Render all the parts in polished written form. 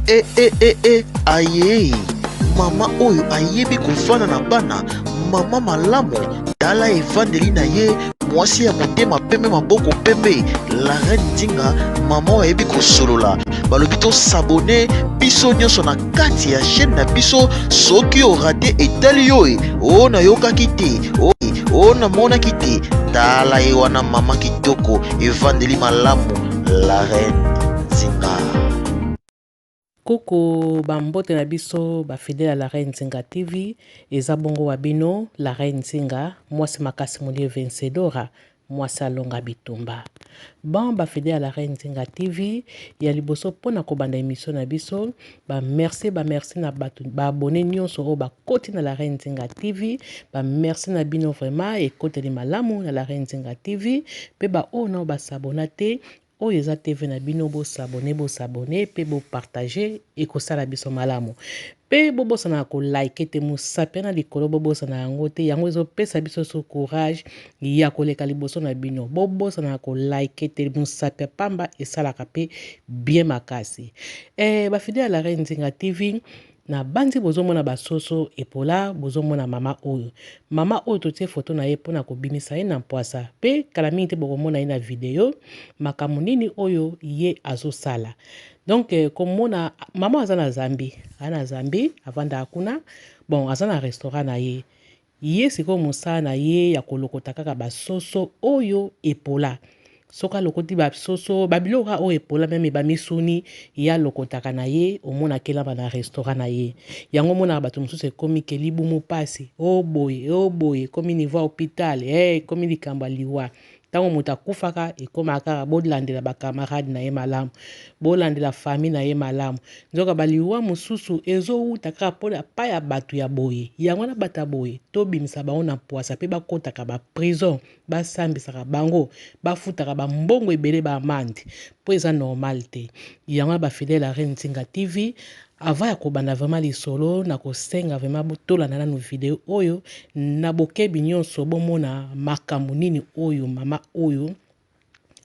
E e e e ayei mama oyo ayebi kofanda na bana, mama malamu, tala evandeli na ye, mwasi ya motema pembe, maboko pembe, la reine Nzinga, mama oyo ayebi kosolola. Balobi to s'abonner biso nyonso na kati ya chaîne na biso, soki orate etali yo e, o nayokaki te, o o namonaki te, tala ye wana mama kitoko, evandeli malamu, la reine Nzinga. Coucou ba mbote na biso ba fidèle ya la reine Nzinga TV eza bongo wa bino la reine Nzinga mwasi makasi molie vencedora mwasi alonga bitumba. Bon ba fidèle ya la reine Nzinga TV ya liboso pona kobanda emission na biso ba merci ba merci na bato ba abonné nyonso oyo bakoti na la reine Nzinga TV ba merci na bino vraiment ekoteli malamu na la reine Nzinga TV pe ba oyo nao ba s'abonna te Oyo eza TV na bino bo s'abonner bo s'abonner pe bo partager ekosala biso malamu. Pe bobosanaka ko like te mosapi wana likolo bobosana yango te yango ezopesa biso su courage ya koleka liboso na bino. Bobosanaka ko like te mosapi ya pamba esalaka pe bien makasi. Eh ba fidèle ya la reine Nzinga TV Na banzi bozomona ba soso epola bozomona mama oyo. Mama oyo totie photo na ye pona kobimisa ye na mpwasa pe kala mingi te bokomona ye na video makambo nini oyo ye azosala. Donc komona mama aza na Zambie, aza na Zambie avandaka kuna bon aza na restaurant na ye. Ye sikoyo mosala na ye ya kolokota kaka ba soso oyo epola. Soki alokoti ba soso, ba biloko kaka oyo epola meme ba misuni, ye alokotaka na ye, omona akelama na restaurant na ye. Yango omonaka bato mosusu ekomi ke libumu pasi, oh boye, oh boye, ekomi niveau ya hopital, eh ekomi likambo ya liwa. Tango moto akufaka ekomaka kaka bolandela ba camarades na ye malamu, bolandela famille na ye malamu. Nzoka ba liwa mosusu ezowuta kaka mpo epai ya bato ya boye. Yango wana bato ya boye tobimisa bango na mpwasa mpe bakotaka ba prison, basambisaka bango, bafutaka ba mbongo ebele ba amende mpo eza normal te. Yango wana ba fidèles ya Reine Nzinga TV, Avant ya kobanda vraiment lisolo nakosenga vraiment tolanda nanu video oyo na bokebi nionso bomona makambo nini oyo mama oyo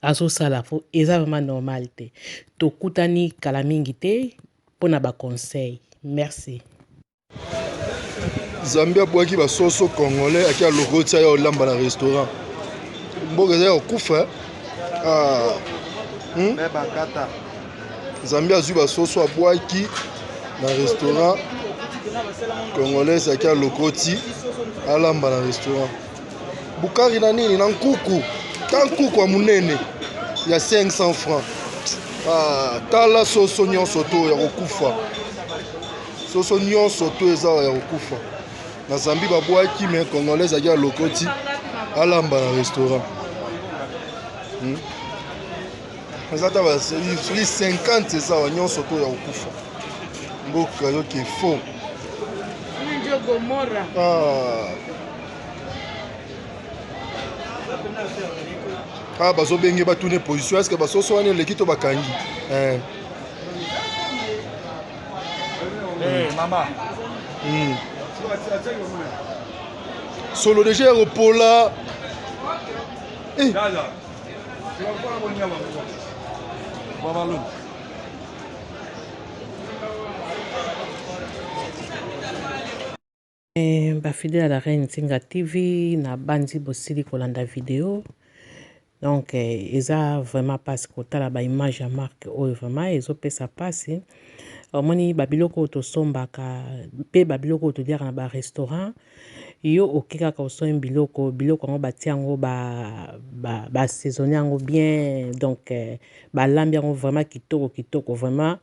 azosala po eza vraiment normal te tokutani kala mingi te pona ba conseil merci. Zambie abwaki ba soso congolais ake alokoti aya olamba na restaurant mboka eza ya kokufa ah. hmm? Zambie azwi ba soso abwaki na restaurant congolais ake alokoti alamba na restaurant bukari na nini na nkuku ta nkuku ya monene ya 500 francs ah, tala soso nyonso to ya kokufa soso nyonso to eza ya kokufa na zambi babwaki me congolais azalaki alokoti alamba na restaurant hmm? eza ata soki 50 eza wa nyonso to ya kokufa mboka yoki faux ah. Ah, bazobenge batune position eske basoso wana eleki to bakangi eh. Hey, eh, mama. Solo deja ya kopola. Eh. Eh, ba fidèle ya la reine Nzinga TV na banzi bosili kolanda video donc eh, eza vraiment pasi kotala ba image ya marque oyo vraiment ezopesa pasi omoni ba biloko oyo tosombaka mpe ba biloko oyo toliaka na ba restaurant yo oke kaka osombi biloko biloko yango batie yango ba ba ba saisonne yango bien donc eh, balambi yango vraiment kitoko kitoko vraiment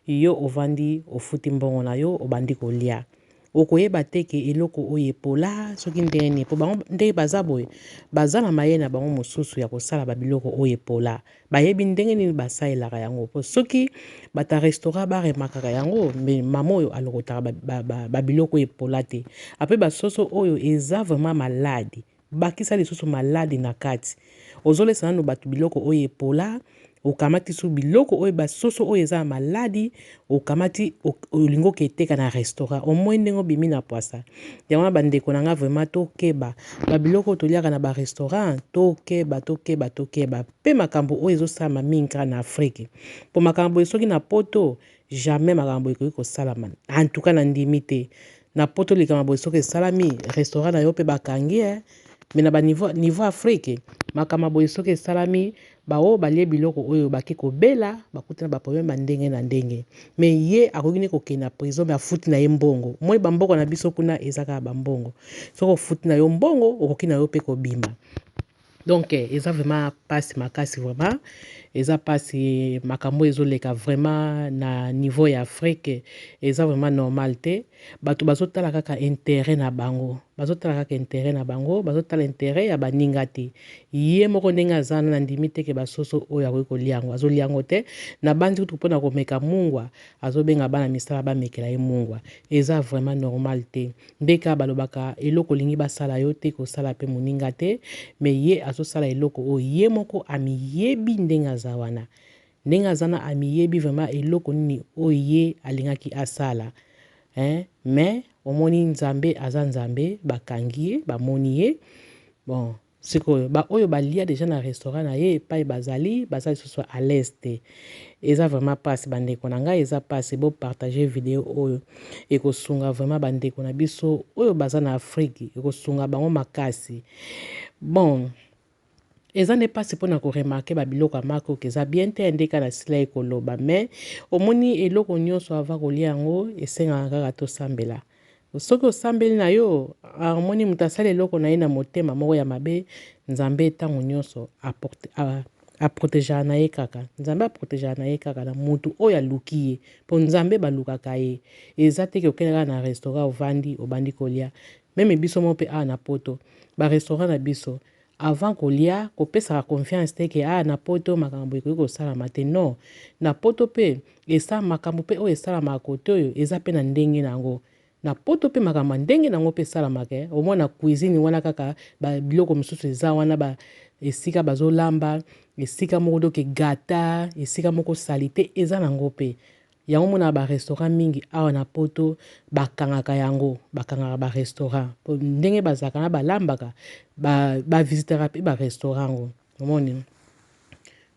yo ovandi ofuti mbongo na yo obandi kolia Okoyeba te ke eloko oyo epola soki ndenge nini po bango ndenge baza boye baza na mayele na bango mosusu ya kosala ba biloko oyo epola bayebi ndenge nini basalelaka yango po soki bato ya restaurant ba remarkaka yango mais mama oyo alokotaka ba, ba, ba biloko oyo epola te apres ba soso oyo eza vraiment malade Bakisa lisusu maladi na kati. Ozolesa nanu batu biloko oyo epola, okamati su biloko oyo ba soso oyo eza na maladi, okamati olingi oke teka na restaurant. Omoni ndenge obimi na pwasa. Yango wana ba ndeko na nga vraiment tokeba. Ba biloko oyo toliaka na ba restaurant, tokeba, tokeba, tokeba. Pe makambo oyo ezosalama mingi kaka na Afrique. Po makambo boye soki na poto, Jamais makambo ekoki kosalama. En tout cas nandimi te. Na poto likambo boye soki esalami, restaurant na yo pe bakangi eh. Mais na ba niveau, niveau Afrique, makambo boye soki esalami, ba oyo balie biloko oyo bake kobela, bakuti na ba problème ya ndenge na ndenge. Mais ye akoki nde kokende na prison mais afuti na ye mbongo. Omoni ba mboka na biso kuna eza kaka ba mbongo. Soki ofuti na yo mbongo, okoki na yo pe kobima. Donc eza vraiment pasi makasi vraiment eza pasi makambo ezoleka vraiment na niveau ya Afrique eza vraiment normal te bato bazotala kaka intérêt na bango bazotala kaka intérêt na bango bazotala intérêt ya baninga te ye moko ndenge aza na nandimi te ke basoso oyo akoki kolia yango azolia yango te nabanzi kutu mpona komeka mungwa azobenga bana misala bamekela ye mungwa eza vraiment normal te Nde kaka balobaka eloko olingi basala yo te kosala pe moninga te mais ye azosala eloko oyo ye moko amiyebi ndenge aza wana ndenge aza na amiyebi vraiment eloko nini oyo ye alingaki asala hein mais omoni nzambe aza nzambe bakangi ye bamoni ye bon Sikoyo ba oyo ba lia dejà na restaurant na ye epai bazali baza lisusu à l'aise te eza vraiment pasi ba ndeko na ngai eza pasi bo partager video oyo ekosunga vraiment ba ndeko na biso oyo baza na Afrique ekosunga bango makasi bon eza nde pasi mpona ko remarquer ba biloko ya marque oyo eza bien te nde kaka nasilaki koloba mais omoni eloko nyonso avant kolia yango esengaka kaka tosambela Soki osambeli na yo, omoni moto asali eloko na ye na motema moko ya mabe, Nzambe ntango nyonso aprotegeaka na ye kaka. Nzambe aprotegeaka na ye kaka na moto oyo aluki ye. Mpo Nzambe balukaka ye. Eza te ke okende kaka na restaurant ovandi, obandi kolia. Meme biso moko mpe awa na poto, ba restaurant na biso, Avant kolia kopesaka confiance te ke ah na poto makambo ekoki kosalama te non na poto pe esa makambo pe oyo esalamaka kote oyo eza pe na ndenge na yango na poto pe makambo ya ndenge na yango pe esalamaka eh omona na cuisine wana kaka ba biloko mosusu eza wana ba esika bazolamba esika moko donc egata esika moko salite eza na yango pe Yango omonaka ba restaurant mingi awa na poto bakangaka yango, bakangaka ba restaurant po ndenge bazalaka na balambaka ba ba visitaka pe ba restaurant yango omoni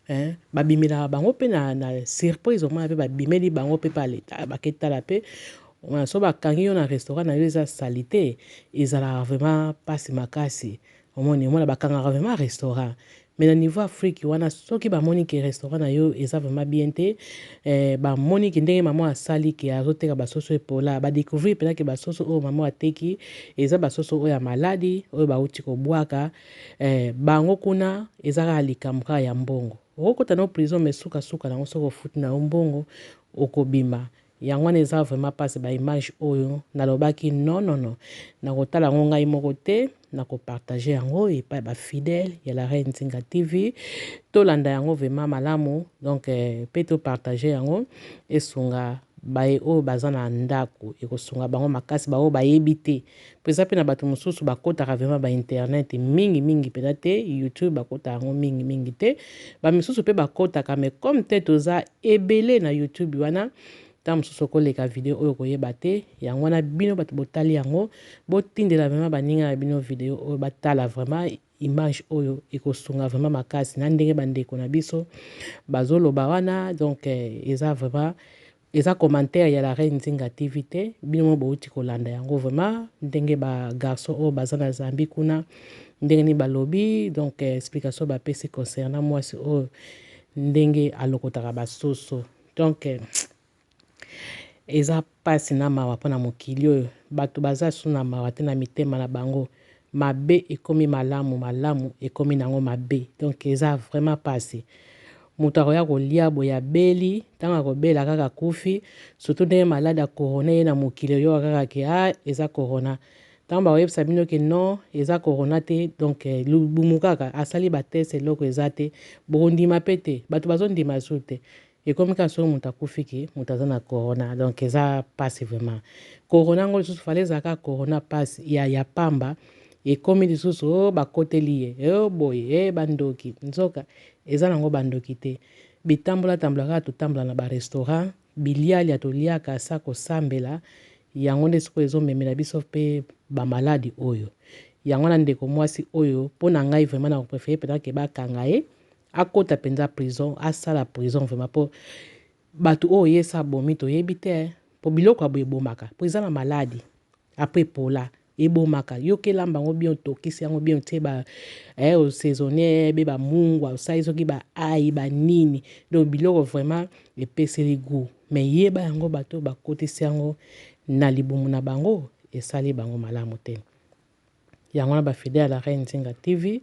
hein babimelaka bango pe na, na surprise omona pe babimeli bango pe pa leta bake tala pe omona so bakangi yo na restaurant na yo eza salite ezalaka vraiment pasi makasi Omoni, omona bakangaka vraiment restaurant. Mais na niveau Afrique wana soki bamoni ke restaurant na yo eza vraiment bien te, eh, bamoni ke ndenge maman asali ke azoteka basoso epola, ba découvrir pena ke basoso oyo maman ateki eza basoso oyo ya maladi, oyo bauti kobwaka, eh, bango kuna eza kaka likambo kaka ya mbongo. Okokota na prison mais suka suka nango soki ofuti na yo mbongo okobima. Yango wana eza vraiment pasi ba image oyo nalobaki non non non nakotala yango ngai moko te nako partager yango epai ba fidèle ya la reine Nzinga TV tolanda yango vraiment malamu donc eh, pe to partager yango esunga baye oyo baza na ndako ekosunga bango makasi baoyo bayebi te mpo eza mpe na bato mosusu bakotaka vraiment ba internet mingi mingi mpenza te youtube bakotaka yango mingi mingi te bamisusu mpe bakotaka mais comme te toza ebele na youtube wana ntango mosusu okoleka video oyo koyeba te yango wana bino bato botali yango botindela vraiment baninga na bino video oyo batala vraiment image oyo ekosunga vraiment makasi na ndenge bandeko na biso bazoloba wana donc eh, eza vraiment Eza commentaire ya la reine Nzinga TV te bino moko bowuti kolanda yango vraiment ndenge ba garçon oyo baza na Zambie kuna ndenge nini balobi donc explication bapesi concernant mwasi oyo ndenge alokotaka ba soso donc eza pasi na mawa pona mokili oyo bato baza su na mawa te na mitema na bango mabe ekomi malamu malamu ekomi nango mabe donc eza vraiment pasi Moto akoya kolia boye abeli, tango akobela kaka akufi, surtout ndenge malade ya corona eye na mokili oyoka kaka ke ah eza corona. Tango bakoyebisa bino ke non eza corona te donc libumu kaka asali ba test eloko eza te, bokondima pe te, bato bazondima lisusu te. Ekomi kaka soki moto akufi ke moto aza na corona donc eza pasi vraiment. Corona yango lisusu fallait ezala kaka corona pasi ya, ya pamba ekomi lisusu oh bakoteli ye oh boye eh bandoki nzoka Eza nango ba ndoki te. Bitambola tambola kaka totambola na ba restaurant, bilialia toliaka sa kosambela, yango nde sikoyo ezo memela biso pe ba maladi oyo. Yango wana ndeko mwasi oyo po na ngai vraiment nako prefere penza ke bakanga ye, akota penza prison, asala prison vraiment po. Bato oyo ye esi abomi toyebi te po biloko ya boye ebomaka po eza na maladi apres epola ebomaka yo ke lamba yango bien otokisi yango bien otie ba eh, osaisonne be ba mungwa osali soki ba ail ba nini donc biloko vraiment epeseli gout mais yeba yango bato oyo bakotisi yango na libumu na bango esali bango malamu te. Yango wana ba fidèle ya la reine Nzinga TV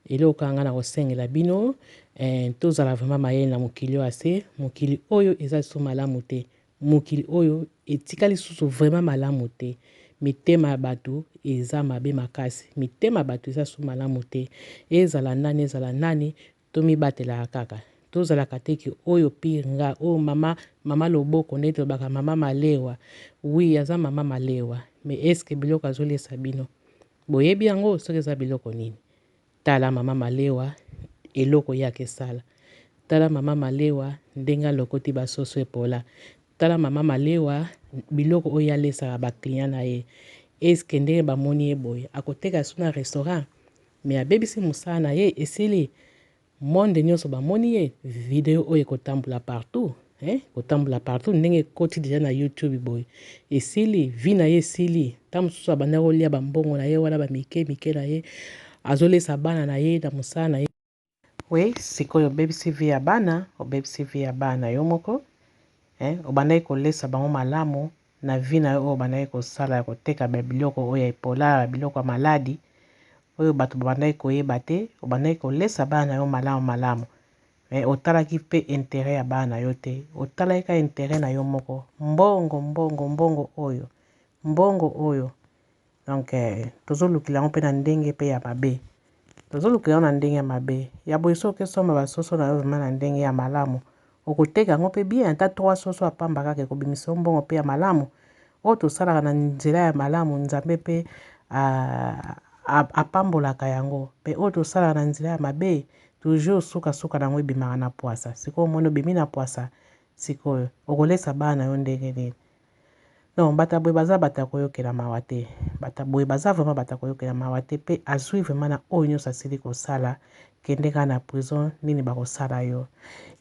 eloko kaka nga nakosengela bino eh, tozala vraiment mayele na mokili oyo ase mokili oyo eza lisusu malamu te mokili oyo etikali lisusu vraiment malamu te mitema ya bato eza mabe makasi mitema ya bato eza lisusu malamu te ezala nani ezala nani Tomibatelaka kaka. Tozalaka te que oyo pire nga, oyo mama, mama loboko ndenge tolobaka mama malewa. Oui aza mama malewa mais est ce que biloko azolesa bino boyebi yango soki eza biloko nini? Tala mama malewa eloko ye akesala. Tala mama malewa ndenge alokoti ba soso epola. Tala mama malewa biloko oyo ye alesaka ba clients na ye. Est ce que ndenge bamoni ye boye akoteka lisusu na restaurant? Mais abebisi musala na ye esili monde nionso bamoni ye video oyo ekotambola partout eh ekotambola partout ndenge ekoti deja na YouTube boye esili vie na ye esili ntango mosusu abandaki kolia bambongo na ye wana bamike mike na ye azolesa bana na ye na mosala na ye we sikoyo obebisi vie ya bana obebisi vie ya bana yo moko eh obandaki kolesa bango malamu na vie na yo oyo obandaki kosala ya koteka ba biloko oyo ya epola ba biloko ya maladi oyo bato babandaki koyeba te obandaki kolesa bana na yo malamu malamu mais otalaki pe interet ya bana na yo te otalaki kaka interet na yo moko mbongo mbongo mbongo oyo mbongo oyo Donc tozolukela yango mpe na ndenge mpe ya mabe tozolukela yango na ndenge ya mabe ya boye soki okesomba basoso na yo vraimen na ndenge ya malamu okoteka yango mpe bien ata 3 soso ya pamba kaka ekobimisa yo mbongo mpe ya malamu oyo tosalaka na nzela ya malamu nzambe mpe apambolaka yango mpe oyo tosalaka na nzela ya mabe toujours sukasuka na yango ebimaka na pwasa sikoyo omoni obimi na pwasa sikoyo okolesa bana na yo ndenge nini Donc bato ya boye baza bato ya koyokela mawa te bato ya boye baza vraiment bato ya koyokela mawa te mpe azwi vraiment na oyo nyonso asili kosala kende kaka na prison nini bakosala yo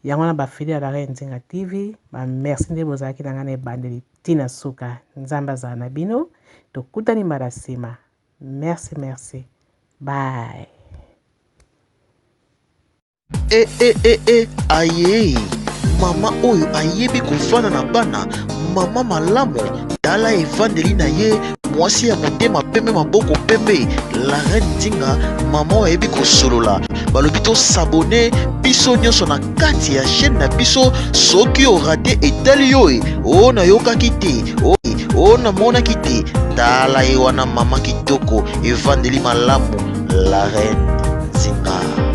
yango wana bafili ya la reine nzinga tv ba merci nde bozalaki na ngai na ebandeli ntina suka nzambe azala na bino tokutani mbala nsima merci merci bye E e e e ayee mama oyo ayebi kofanda na bana mama malamu tala evandeli na ye mwasi ya motema pembe maboko pembe la reine Nzinga mama oyo ayebi kosolola balobi tosabone biso nyonso na kati ya chaîne na biso soki orate etali yo e o nayokaki te o o namonaki te tala ye wana mama kitoko evandeli malamu la reine Nzinga.